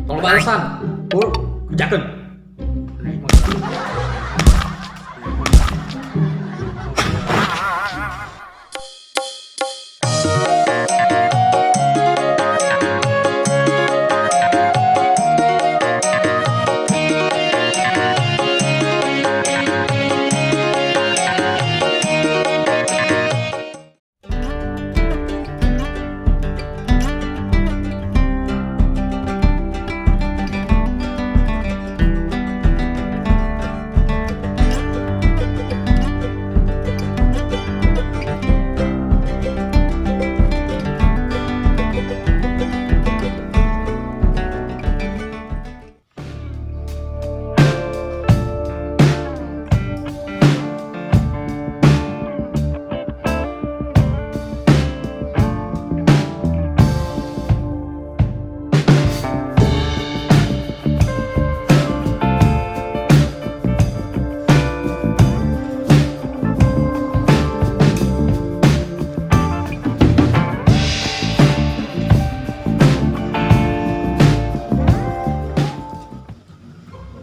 Tong loba alasan. Buru, kerjakeun.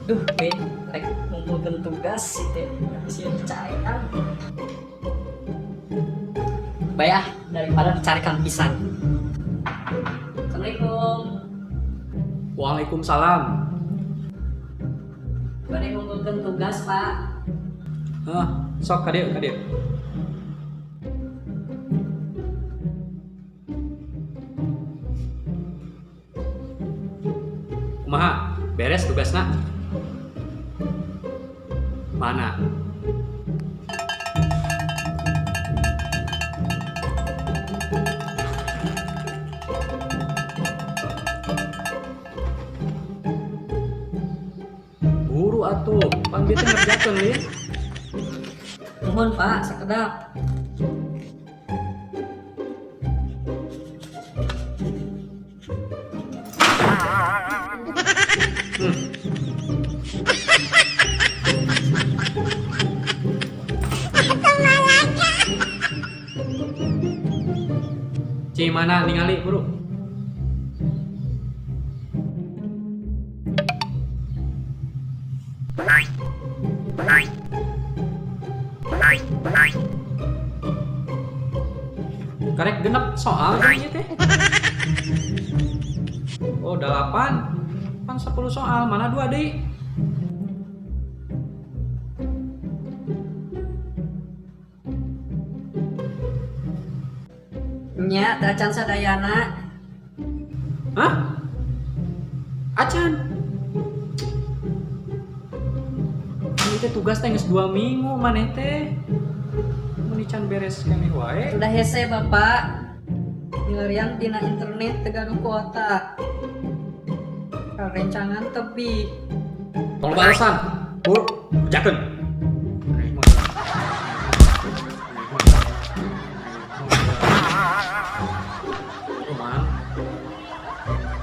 Duh, Ben, rek ngumpulkeun tugas sih teh. Sieun dicarekan. Bae ah, daripada dicarekan pisan. Assalamualaikum. Waalaikumsalam. Bade ngumpulkeun tugas, Pak. Hah, sok ka dieu, ka dieu. Kumaha? Beres tugasna? Mana? Buru atuh, pan bieu teh ngerjakeun, Lin. Nuhun, Pak, sakedap. Ci mana ningali buru? Karek genep soal kan ieu teh. Oh, 8. Pan 10 soal, mana dua deui? Nya, teu acan sadayana. Hah? Acan. Ini teh tugas teh geus 2 minggu maneh teh. Mun can beres keneh wae. Udah hese, Bapak. Milarian dina internet teu gaduh kuota. Rencangan tebi. Tong loba alasan. Buru, kerjakeun. Kumaha?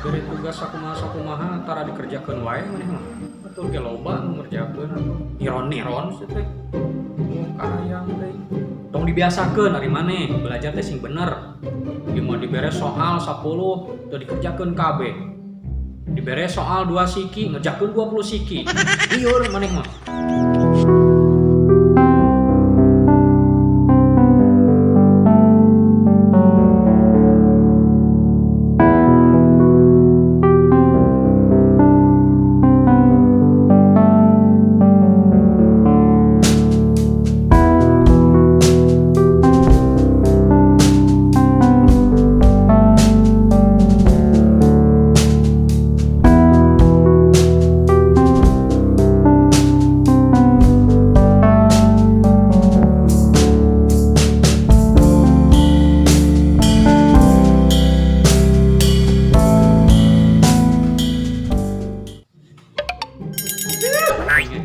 Dari tugas sakumaha sakumaha tara dikerjakeun wae maneh mah. Betul ge loba nu ngerjakeun atuh. Niron-niron sih teh. Oh, kahayang teh. Tong dibiasakeun ari maneh belajar teh sing bener. Ieu mah dibere soal 10 teu dikerjakeun kabeh. Dibere soal 2 siki ngerjakeun 20 siki. Lieur maneh mah.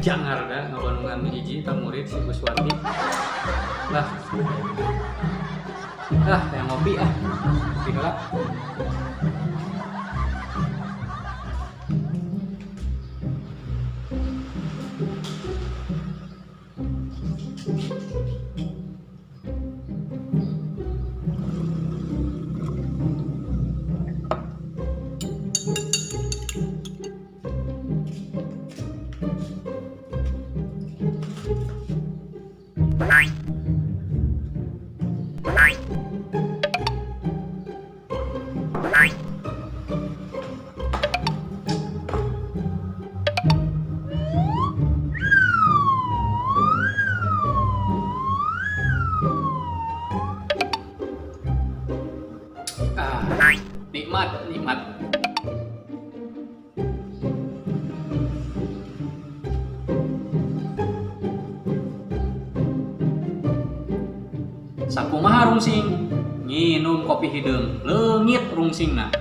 Jangar dah ngabandungan hiji ta murid si Guswati. Lah. Ah, yang ngopi ah. Ngopi heula. Ah, nikmat, nikmat. Sakumaha rungsing, nginum kopi hideung, leungit rungsingna.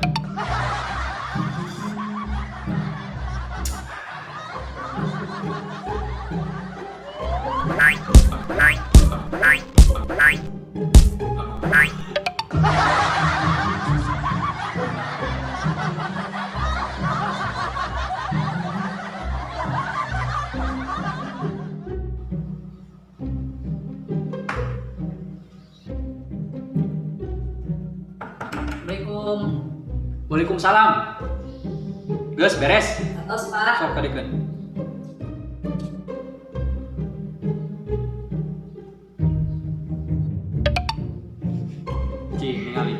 Assalamualaikum. Waalaikumsalam. Geus beres. Atos, Pak. Sok kadikeun. Cih, ningali.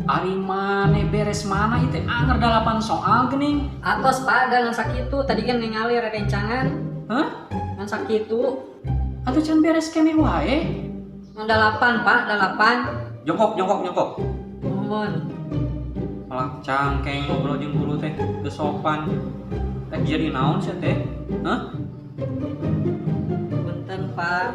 Ari maneh beres mana ieu teh anger 8 soal geuning. Atos, Pak, da ngan sakitu. Tadi kan ningali rerencangan. Hah? Ngan sakitu. Atuh can beres keneh wae. Ngan 8, Pak, 8. Jongkok, jongkok, jongkok. Nuhun. Malah cangkeng ngobrol jeung guru teh teu sopan. Teh jadi naon sia teh? Hah? Punten, Pak.